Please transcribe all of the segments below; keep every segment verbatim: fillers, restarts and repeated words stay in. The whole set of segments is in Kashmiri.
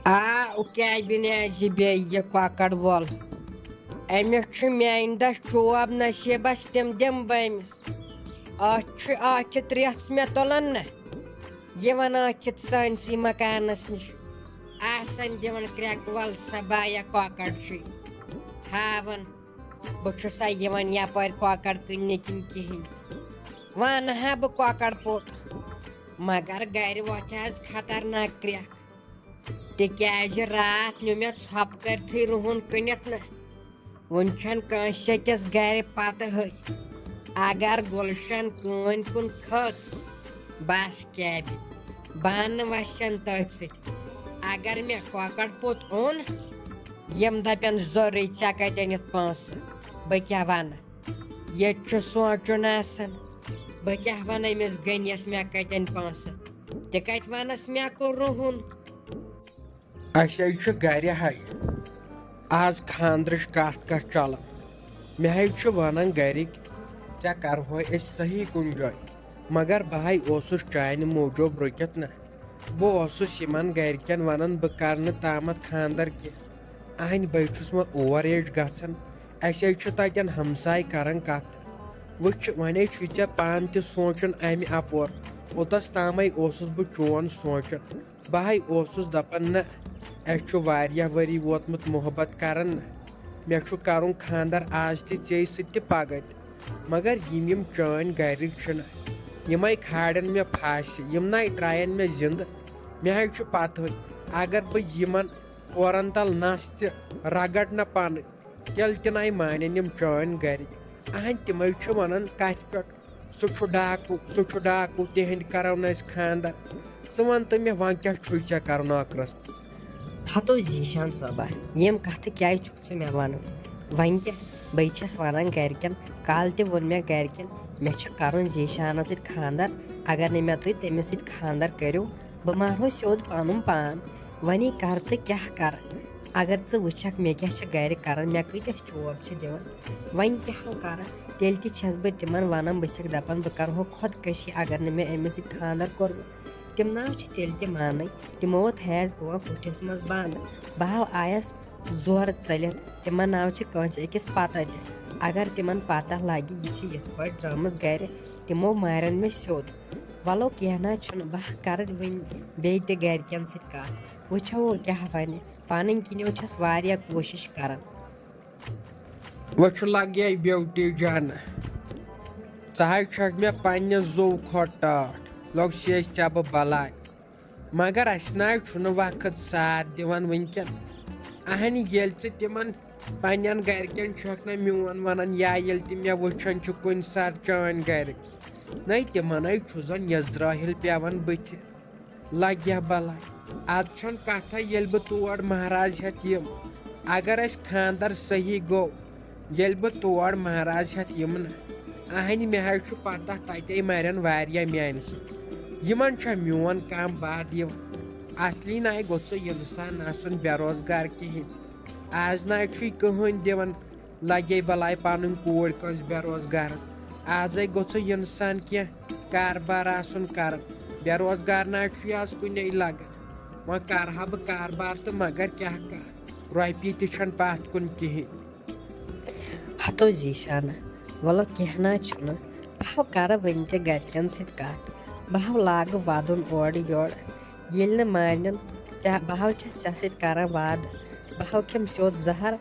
آ، او کیٛاہ بنیازِ بیٚیہِ یہِ کۄکر وول؟ أمِس چھُ میٛانہِ دَہ چوب نصیٖبس، تِم دِمہٕ بہٕ أمِس۔ اَتھ چھُ ٲکھِتھ رٮ۪ژھ مےٚ تُلان نہ، یِوان ٲکھِتھ سٲنسٕے مکانس نِش، آسان دِوان کرٛٮ۪کہٕ، وَل سا بایا کۄکر چھُے ہاوان۔ بہٕ چھُسا یِوان یپٲرۍ کۄکر کٕننہِ کِنہٕ کِہیٖنۍ؟ وَنہٕ ہا بہٕ کۄکر پوٚت، مگر گرِ وۄتھِ حظ خطرناک کرٛٮ۪کھ، تِکیٛازِ راتھ نیوٗ مےٚ ژھۄپہٕ کٔرتھٕے رُہُن کٕنِتھ نہ۔ وۄنۍ چھَنہٕ کٲنٛسہِ أکِس گرِ پتہٕ ہٕے۔ اگر گُلشن کٲنۍ کُن کھٔژ، بس کیٛاہ بہِ، بانہٕ وسن تٔتھۍ سۭتۍ۔ اگر مےٚ کۄکر پوٚت اوٚن، یِم دَپن، "ضروٗرٕے ژےٚ کَتہِ أنِتھ پونٛسہٕ؟" بہٕ کیٛاہ وَنہٕ؟ ییٚتہِ چھُ سونٛچُن آسان، بہٕ کیٛاہ وَنہٕ أمِس غنیَس، مےٚ کَتہِ أنۍ پونٛسہٕ؟ تہِ کَتہِ وَنَس، مےٚ کوٚر رُہُن۔ اَسہِ حظ چھُ گرِ ہاے آز خانٛدرٕچ کَتھ کَتھ چَلان۔ مےٚ حظ چھُ وَنان گرِکۍ، "ژےٚ کَرہوے أسۍ صحیح کُنہِ جایہِ"، مگر بہٕ ہاے اوسُس چانہِ موٗجوٗب رُکِتھ نہ۔ بہٕ اوسُس یِمن گرِکٮ۪ن وَنان، "بہٕ کَرٕ نہٕ تامَتھ خانٛدر کینٛہہ، اَہَنٛدِ بٔے چھُس وۄنۍ اوور ایج گژھان، اَسہِ حظ چھِ تَتٮ۪ن ہمساے کَران کَتھ۔ وٕچھ، وۄنۍ حظ چھُے ژےٚ پانہٕ تہِ سونٛچُن اَمہِ اَپور، اوٚتَس تامَے اوسُس بہٕ چون سونٛچان۔" بہٕ ہاے اوسُس دَپان، نہ، اَسہِ چھُ واریاہ ؤری ووتمُت محبت کَران نہ، مےٚ چھُ کَرُن خانٛدر آز تہِ ژےٚ سۭتۍ تہِ پَگاہ تہِ۔ مگر یِم یِم چٲنۍ گَرِکۍ چھِنہ، یِمَے کھالن مےٚ پھاسہِ، یِم نَے ترٛاون مےٚ زِندٕ۔ مےٚ حظ چھُ پَتہٕے، اگر بہٕ یِمَن کھورَن تَل نَس تہِ رَگڑ نہ پَنٕنۍ، تیٚلہِ تہِ نَے مانن یِم چٲنۍ گَرِکۍ۔ اَہَن، تِمَے چھِ وَنان کَتھِ پٮ۪ٹھ، "سُہ چھُ ڈاکوٗ، سُہ چھُ ڈاکوٗ، تِہِنٛدِ کَرو نہٕ أسۍ خانٛدر۔" ژٕ وَن تہٕ مےٚ، وۄنۍ کیٛاہ چھُے ژےٚ کَرُن ٲخرَس؟ ہتو زیٖشان صٲبہ، یِم کَتھٕ کیٛازِ چھُکھ ژٕ مےٚ وَنان؟ وۄنۍ کیٛاہ، بٕے چھَس وَنان گَرِکٮ۪ن، کالہٕ تہِ ووٚن مےٚ گَرِکٮ۪ن، مےٚ چھُ کَرُن زیٖشانَس سۭتۍ خانٛدر۔ اگر نہٕ مےٚ تُہۍ تٔمِس سۭتۍ خانٛدر کٔرِو، بہٕ مارہو سیوٚد پَنُن پان۔ وۄنۍ کَرٕ تہٕ کیٛاہ کَرٕ؟ اگر ژٕ وٕچھکھ مےٚ کیٛاہ چھِ گَرِ کَران، مےٚ کۭتیٛاہ چوب چھِ دِوان، وۄنۍ کیٛاہ ہو کَرٕ؟ تیٚلہِ تہِ چھَس بہٕ تِمَن وَنان، بہٕ چھَکھ دَپان، بہٕ کَرٕہو خۄدکٔشی، اگر نہٕ مےٚ أمِس سۭتۍ خانٛدر کوٚرمُت۔ تِم نہ حظ چھِ تیٚلہِ تہِ مانٕنۍ، تِمو تھایَس بہٕ وۄنۍ کُٹھِس منٛز بنٛد۔ بہٕ ہاو آیَس زورٕ ژٔلِتھ، تِمَن نہ حظ چھِ کٲنٛسہِ أکِس پَتہ تہِ۔ اگر تِمَن پَتہ لَگہِ، یہِ چھِ یِتھ پٲٹھۍ درٛامٕژ گَرِ، تِمو مارَن مےٚ سیوٚد۔ وَلو کینٛہہ نہ حظ چھُنہٕ، بہٕ ہا کَرٕ وٕنۍ بیٚیہِ تہِ گَرِکٮ۪ن سۭتۍ کَتھ، وٕچھو وۄنۍ کیٛاہ وَنہِ۔ پَنٕنۍ کِنۍ حظ چھَس واریاہ کوٗشِش کَران۔ وۄنۍ چھُ لگے بیوٹی جانہٕ، ژٕ حظ چھکھ مےٚ پننہِ زُو کھۄتہٕ ٹاٹھ، لوٚگ شیش ژےٚ بہٕ بلاے۔ مگر اسہِ نہ حظ چھُنہٕ وقت ساتھ دِوان وٕنکٮ۪ن۔ اہنہِ، ییٚلہِ ژٕ تِمن پننٮ۪ن گرِکٮ۪ن چھکھ نہ میون ونان، یا ییٚلہِ تِم مےٚ وٕچھان چھِ کُنہِ ساتہٕ چٲنۍ گرِکۍ، نَے تِمن حظ چھُ زن یزرٲہِل پٮ۪وان بٕتھِ۔ لگہِ ہا بلاے۔ از چھنہٕ کتھا، ییٚلہِ بہٕ تور مہراز ہٮ۪تھ یِم۔ اگر اسہِ خاندر صحیح گوٚو، ییٚلہِ بہٕ تور مہراز ہٮ۪تھ یِمہٕ نہ، اہنہِ، مےٚ حظ چھُ پتہ، تتے مرن واریاہ میانہِ سۭتۍ۔ یِمن چھا میون کانٛہہ بد یِوان؟ اصلی نَے گوٚژھ انسان آسُن بے روزگار کِہینۍ۔ از نَے چھُے کٕہٕنۍ دِوان۔ لگے بلاے پنٕنۍ کوٗر کٲنٛسہِ بے روزگارس۔ ازے گوٚژھ انسان کینٛہہ کاربار آسُن کران۔ بے روزگار نہ چھُ از کُنے لگان۔ وۄنۍ کرٕ ہا بہٕ کاربار تہٕ مگر کیٛاہ کرٕ؟ رۄپیہِ تہِ چھنہٕ پتھ کُن کِہینۍ۔ ہتو زیشانہ، وَلہٕ کینٛہہ نہ چھُنہٕ۔ بہٕ ہاو کرٕ وٕنہِ تہِ گرِکٮ۪ن سۭتۍ کتھ۔ بہٕ ہاو لاگہٕ ودُن اورٕ یورٕ۔ ییٚلہِ نہٕ مانن، ژےٚ، بہٕ ہاو چھَس ژےٚ سۭتۍ کران وعدٕ۔ بہٕ ہاو کھٮ۪مہٕ سیوٚد زہر۔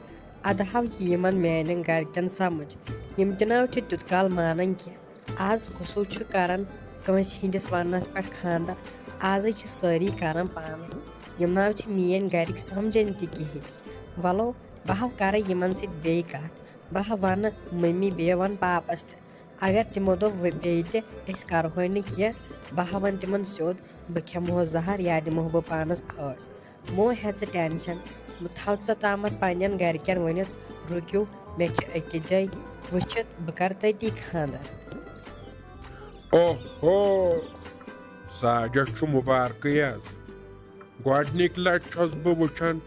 ادٕ ہاو یہِ یِمن میانٮ۪ن گرِکٮ۪ن سمجھ، یِم تہِ نہ حظ چھِ تیُت کال مانان کینٛہہ۔ از کُسُے چھُ کران کٲنٛسہِ ہٕنٛدِس وننس پٮ۪ٹھ خانٛدر؟ ازے چھِ سٲری کران پانے۔ یِم نہ حظ چھِ میٲنۍ گرِکۍ سمجھان تہِ کِہینۍ۔ وَلو، بہٕ ہاو کرٕ یِمن سۭتۍ بیٚیہِ کتھ۔ بہٕ ہاو ونہٕ ممی، بیٚیہِ ونہٕ پاپس تہِ۔ اگر تِمو دوٚپ وۄنۍ بیٚیہِ تہِ، أسۍ کرہوے نہٕ کینٛہہ، بہٕ ہاو ونہٕ تِمن سیوٚد، بہٕ کھٮ۪مہو زہر یا دِمہو بہٕ پانس پھٲسۍ۔ مو ہےٚ ژٕ ٹینشن، بہٕ تھاو ژٕ تامتھ پننٮ۪ن گرِکٮ۪ن ؤنِتھ، رُکِو، مےٚ چھِ أکِس جایہِ وٕچھِتھ، بہٕ کرٕ تٔتی خانٛدر۔ اوہو، ساجد چھُ مُبارکٕے حظ۔ گۄڈٕنِکۍ لٹہِ چھُس بہٕ وٕچھان،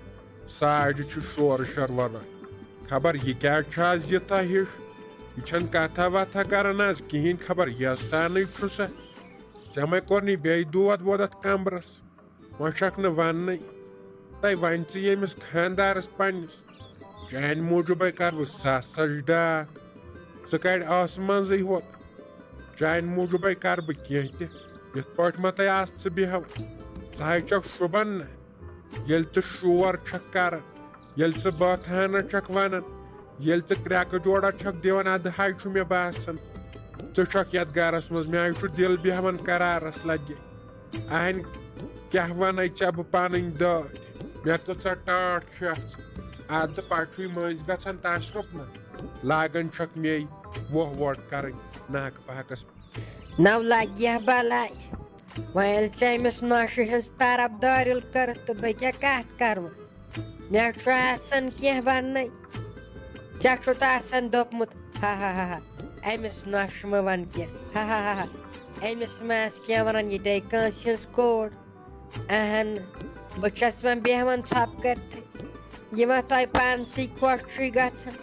ساجد چھُ شورٕ شر ونان۔ خبر یہِ کیٛاہ چھُ آز یہِ تۄہہِ ہِش؟ یہِ چھَنہٕ کَتھا وَتھا کَران آز کِہیٖنۍ، خبر یَسانٕے چھُ سا۔ ژےٚ مَے کوٚرنٕے بیٚیہِ دود وود اَتھ کَمرَس؟ وۄنۍ چھَکھ نہٕ وَننٕے۔ تَے وَنہِ ژٕ ییٚمِس خانٛدارَس پنٛنِس، چانہِ موٗجوٗبَے کَرٕ بہٕ سَتھ سَتھ ڈاکھ۔ ژٕ کَڑِ آسہٕ منٛزٕے ہوٚت۔ چانہِ موٗجوٗبَے کَرٕ بہٕ کینٛہہ تہِ۔ یِتھ پٲٹھۍ ما تۄہہِ آسہٕ ژٕ بیٚہوان۔ ژٕ ہَے چھَکھ شوٗبان نہ۔ ییٚلہِ ژٕ شور چھَکھ کَران، ییٚلہِ ژٕ بٲتھ ہنا چھَکھ وَنان، ییٚلہِ ژٕ کرٛٮ۪کہٕ جوڑا چھَکھ دِوان، اَدٕ ہَے چھُ مےٚ باسان، ژٕ چھَکھ یَتھ گَرَس منٛز۔ مےٚ ہَے چھُ دِل بیٚہوان قرارَس لَگہِ۔ اَہَنۍ کیٛاہ وَنَے ژےٚ بہٕ پَنٕنۍ دٲدۍ؟ مےٚ کۭژاہ ٹاٹھ چھَس۔ اَدٕ پَٹھوٕے مٔنٛزۍ گژھان تصرُف نہ۔ لاگان چھَکھ مے وۄہ ووٹ کَرٕنۍ ناکہٕ پاکَس۔ نو لگہِ ہا بلاے۔ وۄنۍ ییٚلہِ ژےٚ أمِس نۄشہِ ہٕنٛز طرفدٲری کٔرٕتھ تہٕ بہٕ کیٛاہ کتھ کرٕ وۄنۍ؟ مےٚ چھُ آسان کینٛہہ وننَے۔ ژےٚ چھُتھ آسان دوٚپمُت، ہا ہا ہا ہا، أمِس نۄشہِ مہٕ وَن کینٛہہ، ہا ہا ہا ہا، أمِس مہ آسہِ کینٛہہ وَنان، یہِ تے کٲنٛسہِ ہٕنٛز کوٗر۔ اہن، بہٕ چھَس وۄنۍ بیٚہوان ژھۄپہٕ کٔرتھٕے۔ یہِ ما تۄہہِ پانسٕے خۄش چھُے گژھان؟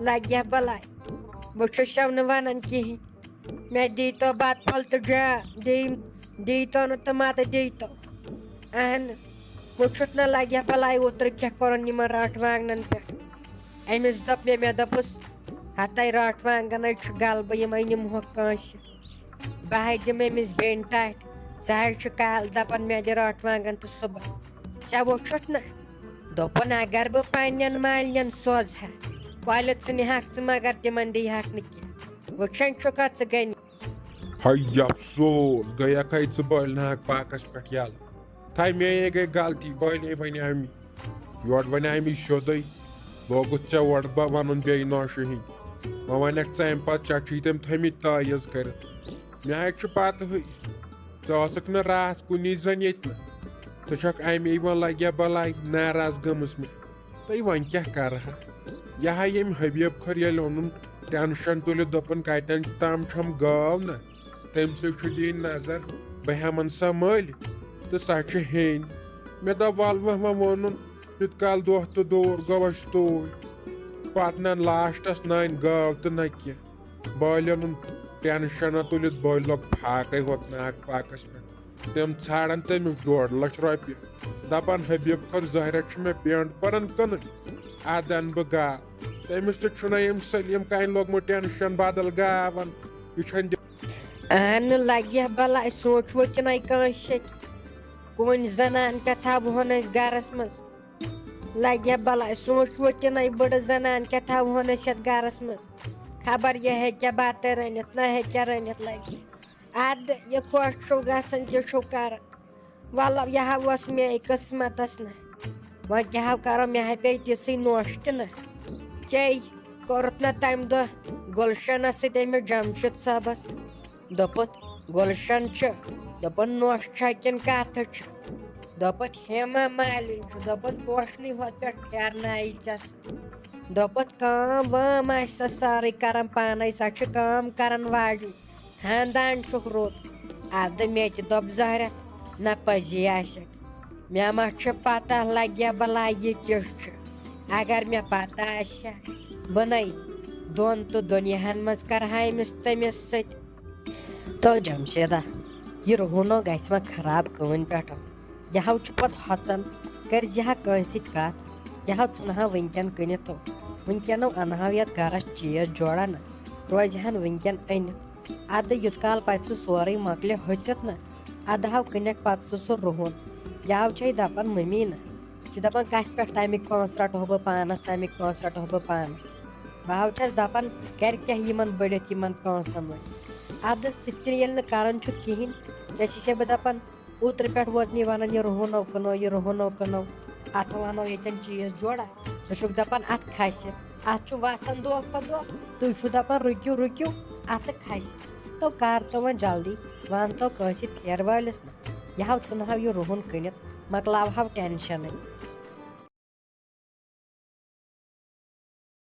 لگہِ ہا بلاے۔ بہٕ چھُسو نہٕ وَنان کِہیٖنۍ۔ مےٚ دیٖتو بَتہٕ پھوٚل تہٕ جام، دی-، دیٖتو نہٕ تہٕ مَتہٕ دیٖتو۔ اہن، وٕچھُتھ نہ لگہِ ہا بلاے اوترٕ کیٛاہ کوٚرُن یِمن راٹھ وانٛگنن پٮ۪ٹھ۔ أمِس دوٚپ مےٚ، مےٚ دوٚپُس، ہَتَے راٹھ وانٛگن ہے چھُ غلبہٕ، یِمَے نِمہوکھ کٲنٛسہِ۔ بہٕ ہے دِمہٕ أمِس بیٚنہِ ٹاٹھۍ، سُہ ہے چھُ کالہٕ دَپان، مےٚ دِ راٹھ وانٛگن تہٕ صُبحن۔ ژےٚ وُچھُتھ نہ؟ دوٚپُن، اگر بہٕ پنٛنٮ۪ن مالِنٮ۪ن سوزٕ ہا، کۄلہِ ژھٕنہِ ہاکھ ژٕ، مگر تِمن دی ہاکھ نہٕ کینٛہہ۔ وٕچھان چھُکھا ژٕ گٔنۍ؟ ہَے افسوس، گٔیَکھ ہے ژٕ بٲلۍ ناگ پاکَس پٮ۪ٹھ یَلہٕ۔ تھَے مے گٔے غلطی، بٲلے وَنیٛاے مےٚ۔ یورٕ وَنیٛاے مےٚ سیوٚدُے، لوگُتھ ژےٚ اورٕ بہٕ وَنُن بیٚیہِ نوشہِ ہِنٛدۍ۔ وۄنۍ وَنٮ۪کھ ژٕ اَمہِ پَتہٕ، ژےٚ چھُے تٔمۍ تھٲمٕتۍ تٲویٖز کٔرِتھ۔ مےٚ حظ چھُ پَتہٕ ہٕے، ژٕ ٲسٕکھ نہٕ راتھ کُنی زَن ییٚتہِ نہٕ۔ ژٕ چھَکھ اَمے وۄنۍ لَگیا بَلاے ناراض گٔمٕژ مےٚ۔ تہٕ وۄنۍ کیٛاہ کَرٕ ہا؟ یہِ ہا ییٚمۍ حبیب خٲر ییٚلہِ اوٚنُن ٹٮ۪نشَن تُلِتھ، دوٚپُن، کَتٮ۪ن تام چھَم گٲو نہ؟ تٔمۍ سٕے چھُ دِنۍ نظر، بہٕ ہٮ۪مَن سا مٔلۍ تہٕ سۄ چھِ ہیٚنۍ۔ مےٚ دوٚپ، وَلہٕ وۄنۍ وۄنۍ ووٚنُن، یُت کال دۄہ تہٕ دوٗر گوٚو اَسہِ توٗرۍ۔ پَتہٕ نہ لاسٹَس نہ أنۍ گٲو تہٕ نہ کینٛہہ۔ بٲلۍ اوٚنُن ٹٮ۪نشَنہ تُلِتھ، بٲلۍ لوٚگ فاقَے ہوٚت ناگ پاکَس پٮ۪ٹھ۔ تِم ژھانٛڈَن تٔمِس ڈۄڈ لَچھ رۄپیہِ۔ دَپان، حبیب خٲر، ظٲہرہ چھِ مےٚ پینٹ پَران کٕنٕنۍ، اَدٕ اَنہٕ بہٕ گاو۔ تٔمِس تہِ چھُنہ أمۍ سلیٖم کامہِ لوٚگمُت ٹٮ۪نشَن بدل گاو اَن۔ یہِ چھَنہٕ دِ-، اہن لگہِ ہا بلاے، سونٛچ وۄنۍ تہِ نَے کٲنٛسہِ سۭتۍ۔ کُنہِ زنان کیٛاہ تھاوہون أسۍ گرس منٛز؟ لگہِ ہا بلاے، سونٛچ وۄنۍ تہِ نَے بٔڑ زنان کیٛاہ تھاوہون أسۍ یَتھ گرس منٛز؟ خبر یہِ ہیٚکیٛاہ بتہٕ رٔنِتھ، نہ ہیٚکیٛاہ رٔنِتھ لگہِ۔ اَدٕ یہِ خۄش چھُو گژھان، تہِ چھُو کران۔ وَلہٕ، یہِ ہا اوس مے قٕسمَتَس نہ۔ وۄنۍ کیٛاہ ہا کَرو، مےٚ ہا پیٚیہِ تِژھٕے نوٚش تہِ نہ۔ ژےٚ کوٚرُتھ نہ تَمہِ دۄہ گُلشَنَس سۭتۍ أمِس جَمشیٖد صٲبَس۔ دوٚپُتھ، گُلشَن چھِ، دوٚپُن، نوٚش چھا کِنہٕ کَتھٕ چھِ؟ دوٚپُتھ، ہیما مالِنۍ چھُ، دوٚپُن، پوشنٕے ہوت پٮ۪ٹھ پھیرنایہِ ژےٚ سُہ۔ دوٚپُتھ، کٲم وٲم آسہِ سۄ سٲرٕے کَران پانَے، سۄ چھِ کٲم کَران واجِنۍ۔ خاندان چھُکھ رُت۔ اَدٕ مےٚ تہِ دوٚپ زہرہ، نہ پٔزی آسٮ۪کھ۔ مےٚ ما چھِ پتہ لگیا بلاے یہِ کیُتھ چھُ۔ اگر مےٚ پتہ آسہِ ہا، بہٕ نے دۄن تہٕ دُنیاہن منٛز کرٕ ہا أمِس تٔمِس سۭتۍ۔ تو جمشیدہ، یہِ رُہُنو گژھِ وۄنۍ خراب کٲنۍ پٮ۪ٹھو۔ یہِ ہاو چھُ پتہٕ ہۄژان، کرِ زِ ہا کٲنٛسہِ سۭتۍ کتھ، یہِ ہاو ژھٕنہٕ ہا وٕنکٮ۪ن کٕنِتھ۔ وٕنکٮ۪نو انہٕ ہاو یتھ گرس چیٖز جوڑا نہ، روزِ ہن وٕنکٮ۪ن أنِتھ۔ اَدٕ یُت کال پَتہٕ سُہ سورُے مۄکلہِ ہوٚژِتھ نہ، اَدٕ ہاو کٕنٮ۪کھ پَتہٕ سُہ سُہ رُہُن۔ یاو چھے دَپان مٔمی نہ، چھِ دَپان، کَتھِ پٮ۪ٹھ تَمِکۍ پونٛسہٕ رَٹہو بہٕ پانَس، تَمِکۍ پونٛسہٕ رَٹہو بہٕ پانَس۔ بہٕ ہاو چھَس دَپان، گَرِ کیٛاہ یِمَن بٔڑِتھ یِمَن پونٛسَن وۄنۍ۔ اَدٕ ژٕ تہِ ییٚلہِ نہٕ کَران چھُکھ کِہیٖنۍ، ژےٚ چھِ سے بہٕ دَپان، اوترٕ پٮ۪ٹھ ووت مےٚ وَنان، یہِ رُہُن نو کٕنو، یہِ رُہُن نو کٕنو، اَتھ وَنو ییٚتٮ۪ن چیٖز جوڑا۔ ژٕ چھُکھ دَپان، اَتھ کھسہِ، اَتھ چھُ وَسان دۄہ کھۄتہٕ دۄہ۔ تُہۍ چھِو دَپان، رُکِو، رُکِو، اَتھٕ کھسہِ۔ تو کر تو وۄنۍ جلدی، وَن تو کٲنٛسہِ پھیرٕ وٲلِس نہ۔ یہِ ہاو ژٕ نہ ہاو یہِ رُہُن کٕنِتھ، مۄکلاو ہاو ٹٮ۪نشَنٕے۔